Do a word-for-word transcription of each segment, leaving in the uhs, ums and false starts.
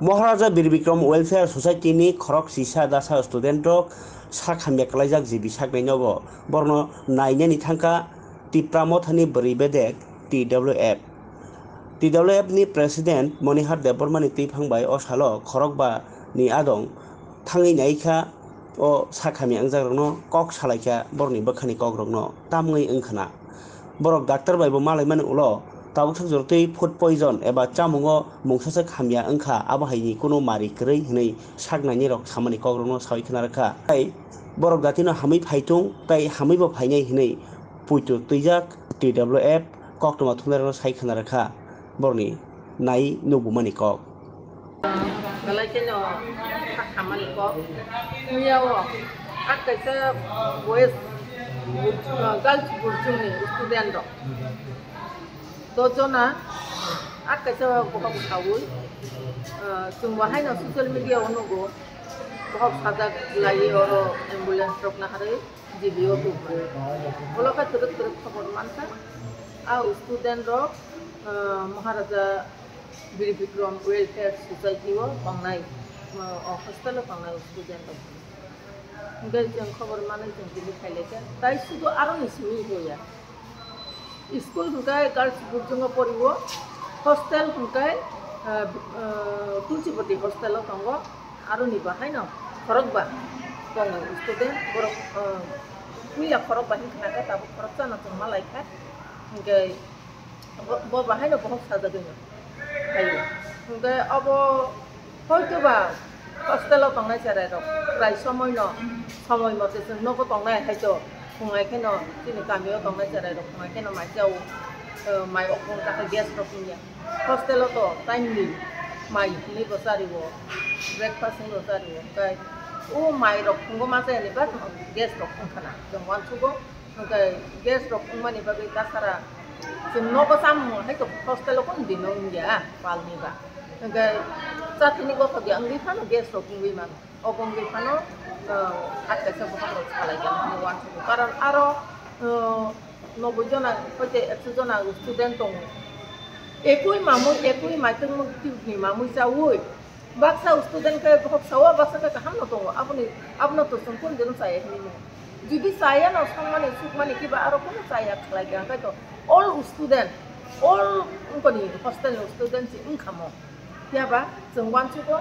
Maharaja Bir Bikram Welfare Society ni khorok sisa dasa student rok sak hamya kwlaijak G B saknai nogo. Borokno nainani thangkha Tipra Mothani bwrwi bedek T W F. T W F ni President Monihar Debbarma ni twiphang bai o salo khorokba ni adong thangwi naikha. O sak hamya wngjakrokno kok salaikha, borokni bwkhani kokrokno tamwi wngkhana. Borok doctor bai bo malaimani ulo tabuksa jorotwi food poison eba chamungo mungsaswk hamya wngkha, abo haini kunu mari kwrwi hwnwi saknainirok samani kokrokno sawi khna rwkha. Tai borok datino hamwi phaitung tai hamwibo phainai hwnwi puitu twijak T W F koktwma thumnairokno sai khna rwkha. Borokni nai nukbumani kok. Belai kheno hamani kok. Miyao ak kaisa boys, uh, girls burchungni student rok. Dojona ak kaisa bohok sawi. Uh, chwng bo haino social media o nugo. Bohok sajak lai oro ambulance rok naharwi G B o tubui. Ulo khe twrwk twrwk khobor mankha. A student rok, uh, Maharaja Bir Bikram Welfare Society o tongnai, uh, o hostel o tongnai student rok. Hingke chwng khobor manwi chwng tini phailaikha. Tai sudu aroni simi hoya. School hingke girls boarding o poriwo, hostel hingke, uh, uh, Tulsibati hostel o tongo. Aroni bahaino khorokba tongo student, borok, uh, puila khorokba hingkha khe tabuk khoroksa no chwng malaikha. Hingke bo, bo bahaino bohok sajagwino phaio. Hingke obo hoitoba hostel o tongnai cherai rok prai somoi no, somoi mote chwng nogo tongnai haito, phungai kheno chini kamio tongnai cherai rok phungai kheno mai chao, eh, mai okong ta khe gas rok wngya. Hostel o to timely mai hinwi bo chario, breakfast hinwi bo chario, hingke o mai rok phungo ma chayani ba gas rok wngkhana, chwng uansugo. Hwnkhe gas rok wngmani bagwi kasara chwng nogo chamung hai to hostel o kunu din no wngya palni ba. Hwnkhe chathini gothok ya wngwi phano gas rok wngwi mano. Obo wngwi phano, ah, achaisa bohrok rok salai ya hwnwi uansukgo. Karon aro, ah, noboi jona hoite ekso jona student tongo. Ekui mamui, ekui maitwng mung tibni mamui chaui. Baksa student khe bohok sao, baksa khe kaham no tongo. Aboni, abono to chwng kunu din chaya hinwi mano. Jodi chaya no songmani, sukmani kiba aro kunu chaya khlai kha, hwnkhe to all student, all wngkoni hostel ni student se wngkha mo. Phiya ba chwng uansugo,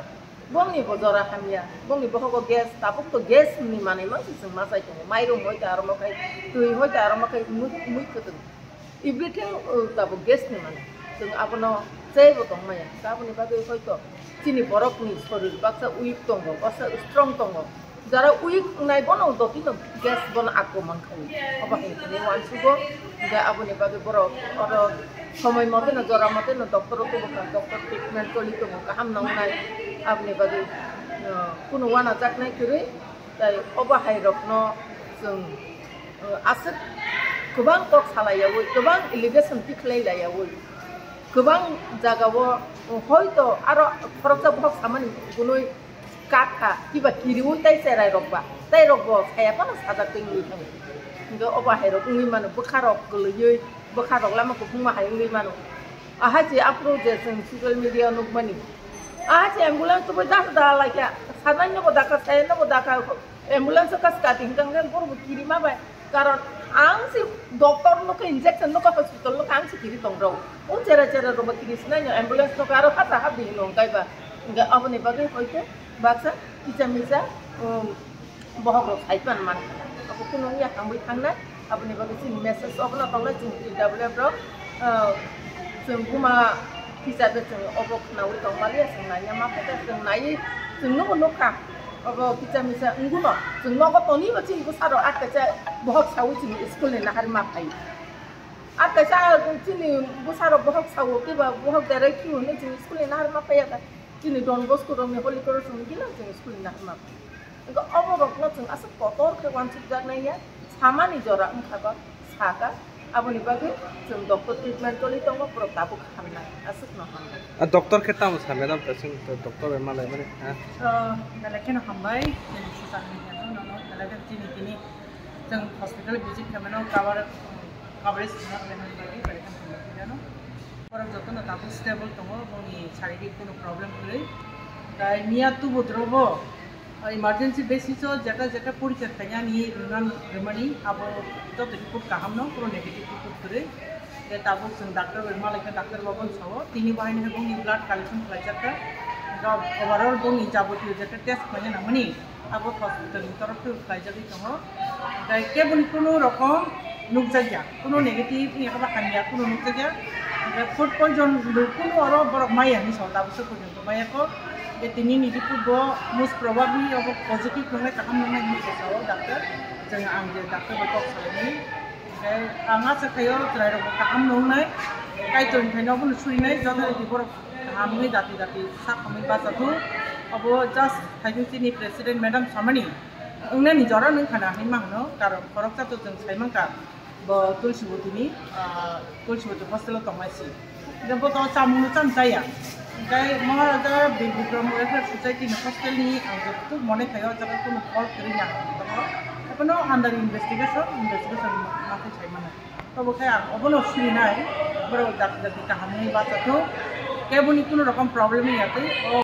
bongni bo jora hamya, bongni bohogo gas, tabuk to gas ni manwi mangsi chwng ma chai tongo. Mairum hoi ta aro ma khai, twi hoi ta aro ma khai, mui, mui kwtwng. Everything, uh, tabuk gas ni mani. Chwng abono chaibo tongmaya. Aboni bagwi hoito chini borokni sorir baksa weak tongo, baksa strong tongo. Jara weak wngnai bono dotino gas bono akromon khaui. Obo hai hwnwi uansugo. Hingkhe aboni bagwi borok oro somoi moteno, jora moteno doctor o tubu kha, doctor treatment choli tongo, kaham no wngnai. Aboni bagwi, uh, kunu uanajaknai kwrwi. Tai obo hai rokno chwng, uh, aswk kwbang kok salaiyaui, kwbang allegation tikhlai laiyaui, kwbang jagao, uh, hoito aro khoroksa bohok samani gunui kakha kiba kiriui tai cherai rok ba, tai rok bo saya phano sajak twi wngwi thango. Hingkhe obo hai rok wngwi mano, bwkha rok kwlwiui, bwkha rok lama kuphungma hai wngwi mano. Aha se aphuru je chwng social media nukmani. Aha se ambulance tubui dasa da laikha, sanai nobo dakha, saya nobo dakha, ambulance o kas kati hingkha hingkha borok bo kirima bai. Karon ang se doctor nukha, injection nukha, hospital nukha, ang se kiri tong rw. O chera chera rok bo kiri sinai no ambulance nukha, aro hata habdi hino hingkai ba. Hingkha aboni bagwi hoite baksa kicha misa, um, bohok rok sai pan man. Abo kunu wngya hamwi thangnai. Aboni bagwi chini message obono tongnai chwng T W F rok, ah, chwng buma hisabe chwng obo khnaui tongmaliya, chwng naiya ma phai kha, chwng naiwi chwng nugo nukha. Obo kicha misa wngwi no chwng nogo tonibo chini bwsarok at kaisa bohok saui chini school ni nahar ma phai. At kaisa chini bwsarok bohok sao kiba bohok direct khiui hwnwi chini school ni nahar ma phaiya kha. Chini Don Bosco rokni Holy Cross rokni gila chwng school ni nahar ma phai. Hingkhe oborokno chwng aswk kotor khe uansukjaknai ya, samani jora wngkha ba, saka, aboni bagwi chwng doctor treatment choli tongo, borok tabuk hamnai, aswkno hamnai. A doctor khe tamo sa, madam, ta chwng to doctor bai malaimani, ha? Ah, belai kheno hambai, chini social media no, nono, belai kheno chini tini chwng hospital visit khaimano cover, coverage khna khlaimani bagwi belai kheno hambai, no? Borok jotono tabuk stable tongo, boni saririk kono problem kwrwi. Miya tubu drobo emergency basis o jeta jeta porikha khainani rwnan rwmani abo joto report kaham no, kuno negative report kwrwi. Tei tabuk chwng doctor bai malaikha, doctor bo boni sao tini bo haino bongni blood collection khlaijakha. Overall bongni jabotiyo jeta test khlaina nangmani abo hospital ni torof khe khlaijagwi tongo. Tei keboni kuno rokom nukjakya, kuno negative ni haba hamya kuno nukjakya. Tei food poison bo kuno oro borok maya hinwi sao, tabuk se porjonto maya kho. Tei tini ni report bo most probably abo positive wngnai, kaham wngnai hinwi sao doctor. Chwng ang je doctor bai kok salaimani. Tei ang asa khaio chwrairok bo kaham wngnai. Kaitor ni phaino bono surinai, joto rok borok kaham wngwi dati dati sak hamwi bachathung. Abo just phaikhe chini president madam samani wngnani jora nung khana hinma hwno, karon khoroksa to chwng saimankha bo Tulsibotini, ah, Tulsiboti hostel o tongnai si. Hingke bo to chamung no cham chaya. Hingke Maharaja Bir Bikram Welfare Society ni hostel ni ang joto monai khaio, o jaga kunu fault kwrwi ya. Abo no under investigation, investigation ma khe sai mano. Tobo khe ang obono sirinai, borok dati dati kaham wngwi bachathung, keboni kunu rokom problem wngya tei o